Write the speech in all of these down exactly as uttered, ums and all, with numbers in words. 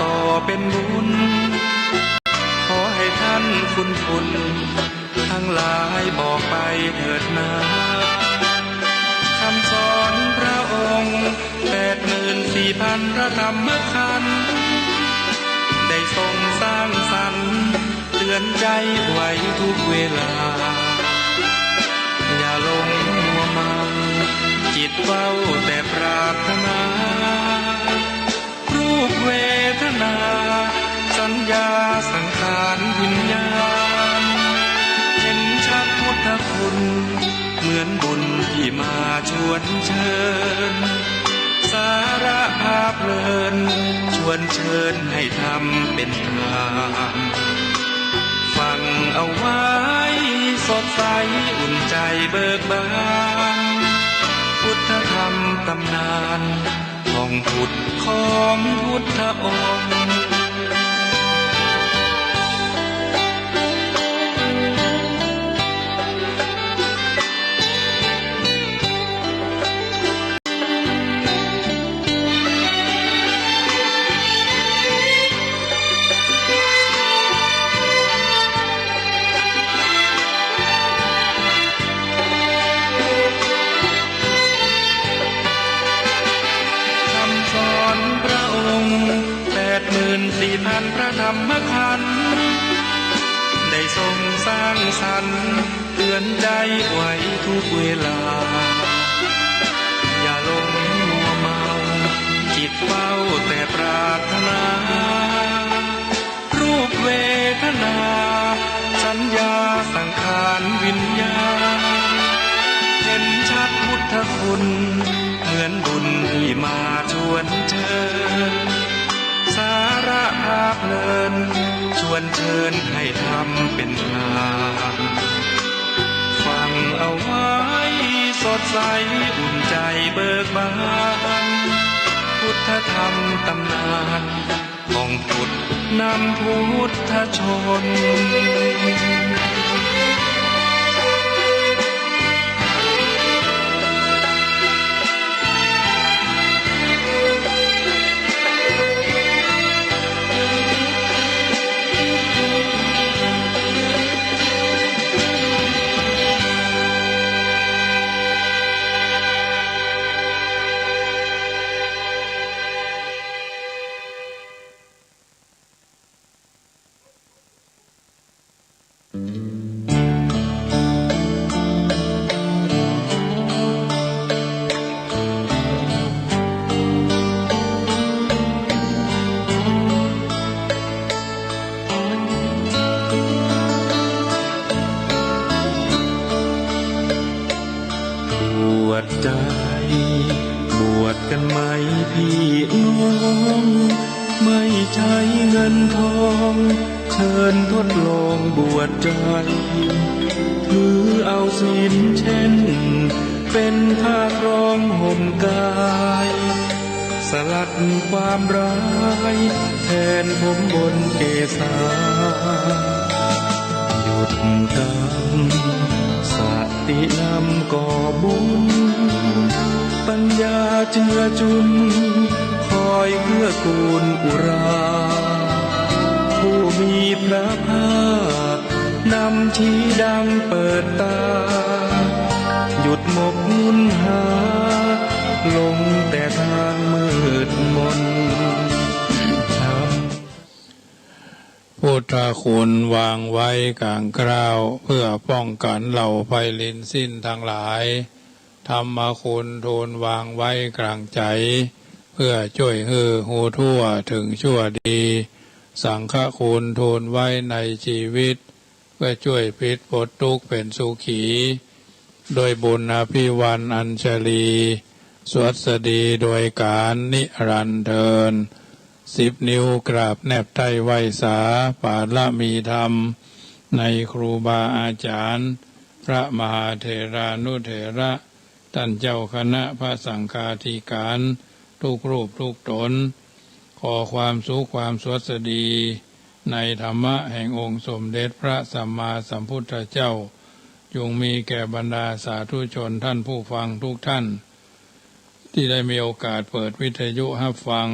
ต่อเป็นบุญ ขอให้ท่านคุณคุณทั้งหลายบอกไปเถิดนา คำสอนพระองค์แปดหมื่นสี่พันพระธรรมขันธ์ ได้ทรงสร้างสรรค์เตือนใจไว้ทุกเวลา อย่าหลงมัวเมา จิตเฝ้าแต่ปรารถนา รูปเวทนา สัญญาสังขารวิญญาณ เห็นชัดพุทธคุณ เหมือนบุญที่มาชวนเชิญ สาระพาเพลิน ชวนเชิญให้ทำเป็นทาน ฟังเอาไว้ สดใสอุ่นใจเบิกบาน พุทธธรรมตำนาน ท่องพุทธของพุทธองค์ คำสอนพระองค์แปดหมื่นสี่พันพระธรรมขันธ์ ได้ทรงสร้างสรรค์เตือนใจไว้ทุกเวลา อย่าหลงมัวเมา จิตเฝ้าแต่ปรารถนา รูปเวทนา สัญญาสังขารวิญญาณ เห็นชัดพุทธคุณ เหมือนบุญที่มาชวนเชิญ สาระพาเพลิน ชวนเชิญให้ทำเป็นทาน ฟังเอาไว้ สดใสอุ่นใจเบิกบาน พุทธธรรมตำนาน ของพุทธนำพุทธชน ปวดใจ บวชกันไหมพี่น้อง ไม่ใช้เงินทอง เชิญทดลองบวชใจ ถือเอาศีลเช่น เป็นผ้าครองห่มกาย สลัดความร้าย แทนผมบนเกศา หยุดกรรม สตินำก่อบุญ ปัญญาเจือจุน คอยเกื้อกูลอุรา ผู้มีพระภาค นำชี้ดังเปิดตา หยุดหมกมุ่นหา หลงแต่ทางมืดมน ธรรม พุทธคุณวางไว้กลางกล้าว เพื่อป้องกันเหล่าภัยรินสิ้นทั้งหลาย ธรรมคุณทูลวางไว้กลางใจ เพื่อช่วยหื้อฮู้ทั่วถึงชั่วดี สังฆคุณทูลไว้ในชีวิต เพื่อช่วยพลิตพ้นทุกข์เป็นสุขี ด้วยบุญอภิวาทอัญชลี สวัสดีโดยกาลนิรันดร์เทอญ สิบนิ้วกราบแนบไต้ไหว้สา ปารมีธรรม ในครูบาอาจารย์ พระมหาเถรานุเถระ ท่านเจ้าคณะพระสังฆาธิการ ทุกรูปทุกตน ขอความสุขความสวัสดี ในธรรมะแห่งองค์สมเด็จพระสัมมาสัมพุทธเจ้า จงมีแก่บรรดาสาธุชนท่านผู้ฟังทุกท่าน ที่ได้มีโอกาสเปิดวิทยุรับฟัง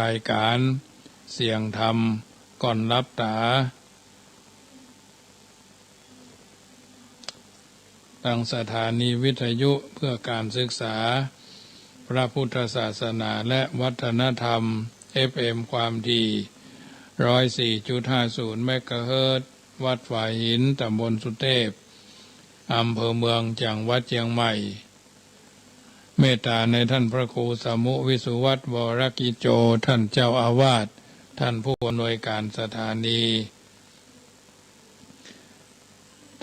รายการ เสียงธรรมก่อนหลับตา ทางสถานีวิทยุเพื่อการศึกษาพระพุทธศาสนาและวัฒนธรรม เอฟเอ็ม ความถี่ ร้อยสี่จุดห้าศูนย์ เมกะเฮิรตซ์ วัดฝายหิน ตำบลสุเทพ อำเภอเมือง จังหวัดเชียงใหม่ เมตตาในท่านพระครูสมุวิสุวัตร วรกิจโจ ท่านเจ้าอาวาส ท่านผู้อำนวยการสถานี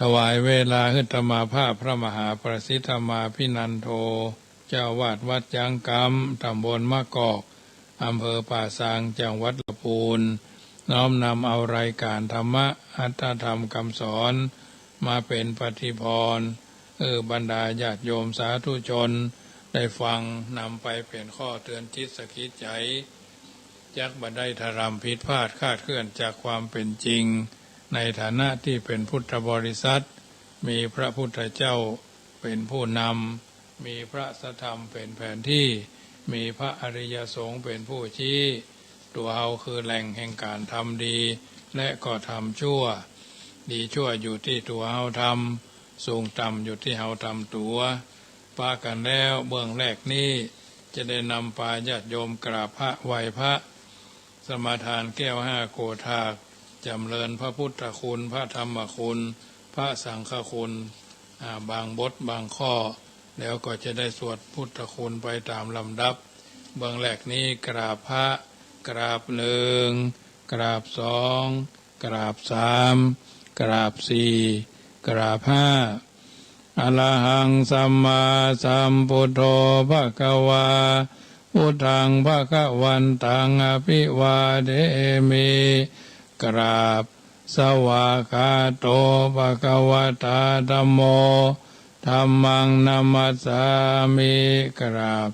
ถวายเวลา หฤตมาภาพ พระมหาประสิทธมาภินันโท เจ้าอาวาสวัดจังกำ ตำบลมะกอก อำเภอป่าซาง จังหวัดลำพูน น้อมนำเอารายการธรรมะ อัตถธรรมคำสอน มาเป็นปฏิภรณ์ เออ บรรดาญาติโยมสาธุชน ได้ฟังนำไปเป็นข้อเตือนจิตสะกิดใจ จักบ่ได้ทำผิดพลาดคลาดเคลื่อนจากความเป็นจริง ในฐานะที่เป็นพุทธบริษัท มีพระพุทธเจ้าเป็นผู้นำ มีพระธรรมเป็นแผนที่ มีพระอริยสงฆ์เป็นผู้ชี้ ตัวเฮาคือแหล่งแห่งการทำดี และก็ทำชั่ว ดีชั่วอยู่ที่ตัวเฮาทำ สูงต่ำอยู่ที่เฮาทำตั๋ว ปะกันแล้วเบื้องแรกนี้ จะได้นำปาญาติโยมกราบพระไหว้พระ สมาทานแก้วห้าโกฏาก จำเริญพระพุทธคุณ พระธรรมคุณ พระสังฆคุณ อ่า บางบทบางข้อ แล้วก็จะได้สวดพุทธคุณไปตามลำดับ เบื้องแรกนี้กราบพระ กราบหนึ่ง กราบสอง กราบสาม กราบสี่ กราบห้า Arahaṃ sammāsambuddho bhagavā, buddhaṃ bhagavantaṃ abhivādemi. กราบ Svākkhāto bhagavatā dhammo, dhammaṃ namassāmi. กราบ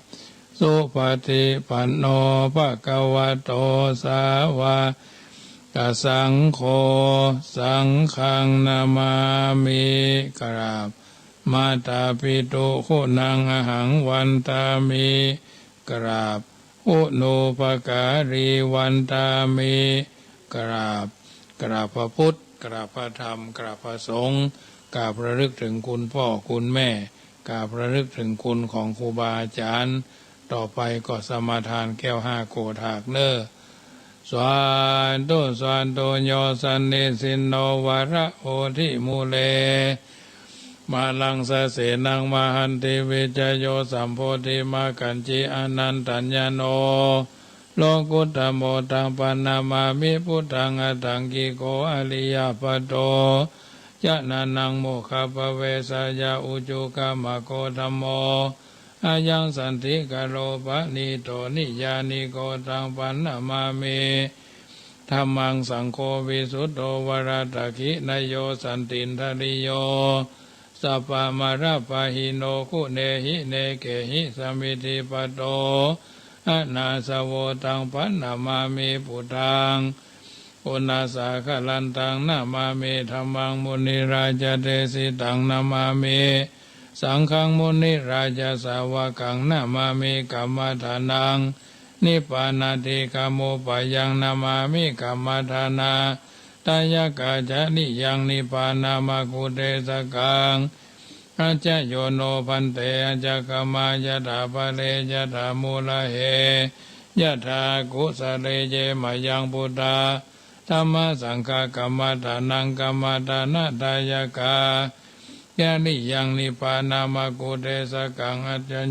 Supaṭipanno bhagavato sāvakasaṅgho, saṅghaṃ namāmi. กราบ Mātāpituguṇaṃ ahaṃ vandāmi. กราบ Uṇupakāri vandāmi. กราบ กราบพระพุทธ กราบพระธรรม กราบพระสงฆ์ กราบระลึกถึงคุณพ่อคุณแม่ กราบระลึกถึงคุณของครูบาอาจารย์ ต่อไปก็สมาทานแก้วห้าโกฏากเน้อ Svākkhāto svākkhāto yo sannīsinno varabodhimūle, māraṃ sasenaṃ mahati vijayo sambodhimakkhañci anantañāṇo lokuttamo. Taṃ paṇamāmi buddhaṃ aṭṭhaṅgiko ariyapatho janānaṃ mokkhappavesāya ujukamaggo dhammo. Ayaṃ santikaro paṇīto niyyāniko taṃ paṇamāmi. Dhammaṃ saṅgho visuddho varadakkhiṇeyyo santindriyo sabbamalappahīno guṇehi nekehi samiddhipatto anāsavo. Taṃ paṇamāmi buddhaṃ guṇasāgarantaṃ namāmi dhammaṃ munirājadesitaṃ namāmi saṅghaṃ munirājasāvakaṃ namāmi kammadānaṃ nibbānādhikāmupāyaṃ namāmi kammadānādāyakā ca niyaṃ nibbānamaggū desakaṃ. Ajja yo no bhante ajja kamā yathā pare yathā mūlahe yathā kusale ye mayaṃ buddha dhamma saṅgha kammadānaṃ kammadānādāyakā ca niyaṃ nibbānamaggū desakaṃ. Ajja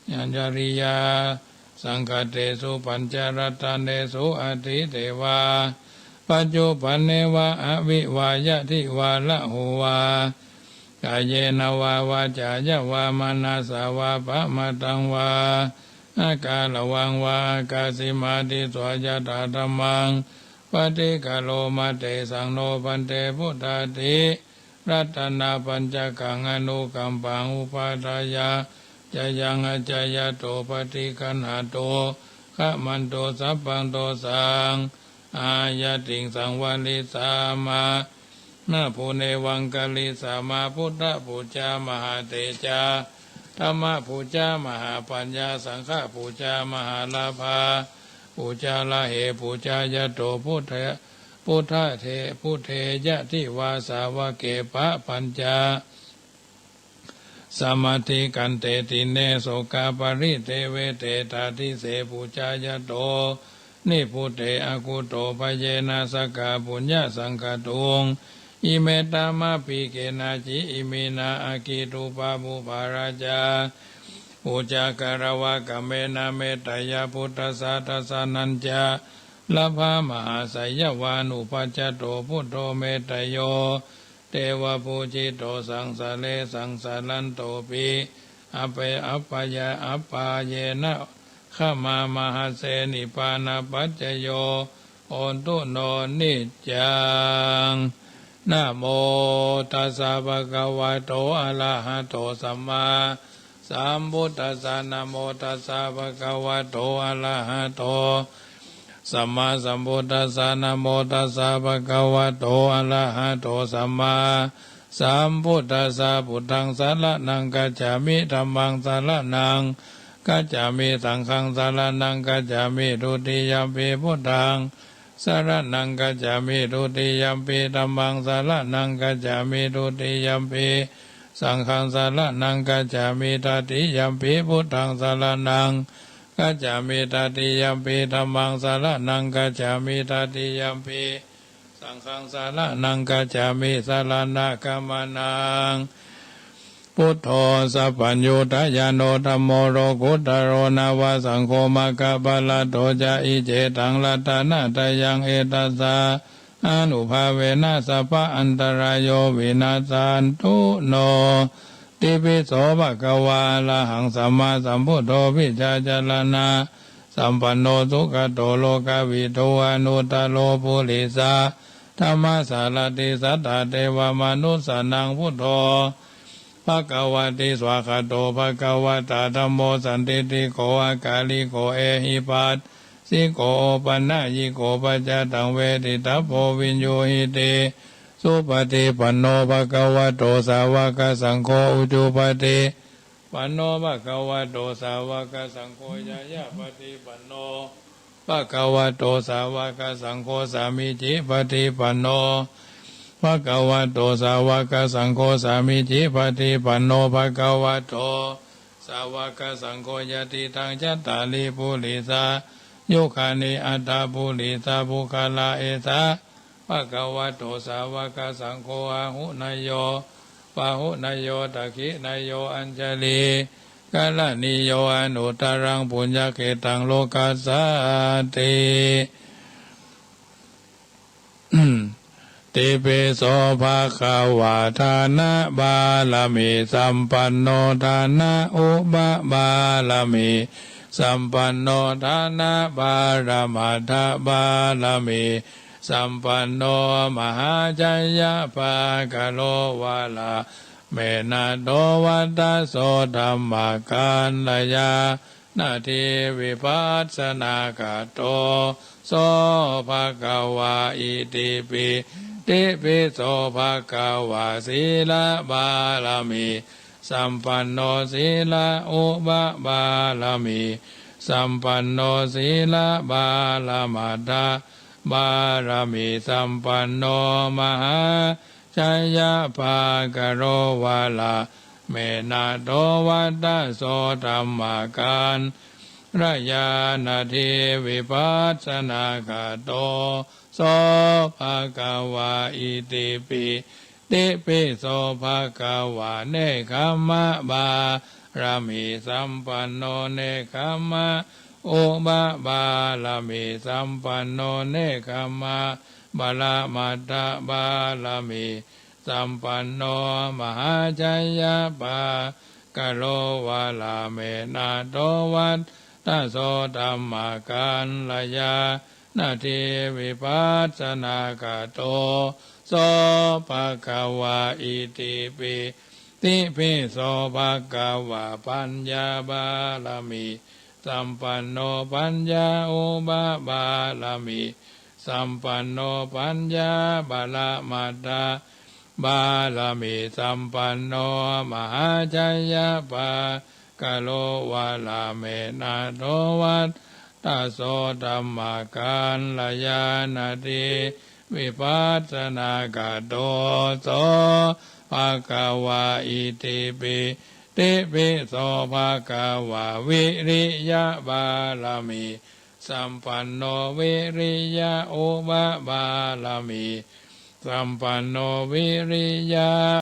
ñāṇariyā saṅghatesu pañcaratane su atīte vā paccuppane vā avivayyadhi vā raho vā kāyena vā vācāya vā manasā vā pamataṃ vā akālavaṃ vā akāsi mātisva yathā dhammaṃ paṭikaroma tesaṃ no bhante buddhāti ratanapañcakaṃ anukampaṃ upādāya ca yaṃ accayanto paṭiggaṇhatu khamantu sabbaṃ dosaṃ āyatiṃ saṃvarissāma. Nātho nevaṃ karissāma buddhapūjā mahātejā dhammapūjā mahāpaññā saṅghapūjā mahālābhā pūjārahe pūjāyato buddhe, buddhe, buddhe yadivā sāvake pabbajā samādhikante, dīne sokā paridevete tādise pūjāyato nibbute, akutto bhayena sakkā puññasaṅkhatuṃ. Ime tamabhi kenaci iminā aggi dubbā pubbarājā pūjā katvā kāmena metteyya buddhassa dassanañca, labhā mahāseyyaṃ vā nupajjhato buddho metteyo devapūjito, saṃsare saṃsarantopi appa, appaya, appayena khamā mahase nibbānapaccayo hotu no niccaṃ. Namo tassa bhagavato arahato sammāsambuddhassa. Namo tassa bhagavato arahato sammāsambuddhassa. Namo tassa bhagavato arahato sammāsambuddhassa. Buddhaṃ saraṇaṃ gacchāmi. Dhammaṃ saraṇaṃ gacchāmi. Saṅghaṃ saraṇaṃ gacchāmi. Dutiyampi buddhaṃ saraṇaṃ gacchāmi. Dutiyampi dhammaṃ saraṇaṃ gacchāmi. Dutiyampi saṅghaṃ saraṇaṃ gacchāmi. Tatiyampi buddhaṃ saraṇaṃ gacchāmi. Tatiyampi dhammaṃ saraṇaṃ gacchāmi. Tatiyampi saṅghaṃ saraṇaṃ gacchāmi. Saraṇagamanaṃ. Buddho sabbaññutañāṇo dhammo lokuttaro nava saṅgho maggaphalaṭṭho ca iccetaṃ ratanattayaṃ etassa ānubhāvena sabba antarāyo vinassantu no. Itipi so bhagavā arahaṃ sammāsambuddho vijjācaraṇasampanno sugato lokavidū anuttaro purisadammasārathi satthā devamanussānaṃ buddho bhagavāti. Svākkhāto bhagavatā dhammo sandiṭṭhiko akāliko ehipassiko opanayiko paccattaṃ veditabbo viññūhīti. Supaṭipanno bhagavato sāvakasaṅgho, ujupaṭipanno bhagavato sāvakasaṅgho, ñāyapaṭipanno bhagavato sāvakasaṅgho, sāmīcipaṭipanno bhagavato sāvakasaṅgho, sāmīcipaṭipanno bhagavato sāvakasaṅgho, yadidaṃ cattāri purisayugāni aṭṭha purisapuggalā, esa bhagavato sāvakasaṅgho, āhuneyyo pāhuneyyo dakkhiṇeyyo añjalikaraṇīyo anuttaraṃ puññakkhettaṃ lokassāti. Itipi so bhagavā dānapāramī sampanno dānaupapāramī sampanno dānaparamatthapāramī sampanno mahāceyyapakkaro vārāme nātho vata so dhammakkhandhayānadīvibhassanagatto so bhagavā. Itipi, itipi so bhagavā sīlapāramī sampanno sīlaupapāramī sampanno sīlaparamatthapāramī sampanno mahāceyyapakkaro vārāme nātho vata so dhammakkhandhayānadīvibhassanagatto so bhagavā. Itipi, itipi so bhagavā nekkhammapāramī sampanno nekkhammaupapāramī sampanno nekkhammaparamatthapāramī sampanno mahāceyyapakkaro vārāme nātho vata so dhammakkhandhayānadīvibhassanagatto so bhagavā. Itipi, itipi so bhagavā paññāpāramī sampanno paññāupapāramī sampanno paññāparamatthapāramī sampanno mahāceyyapakkaro vārāme nātho vata taso dhammakalyanadi vipassanāgato so bhagavā itipi tipi so bhagavā viriyapāramī sampanno viriya upapāramī sampanno viriya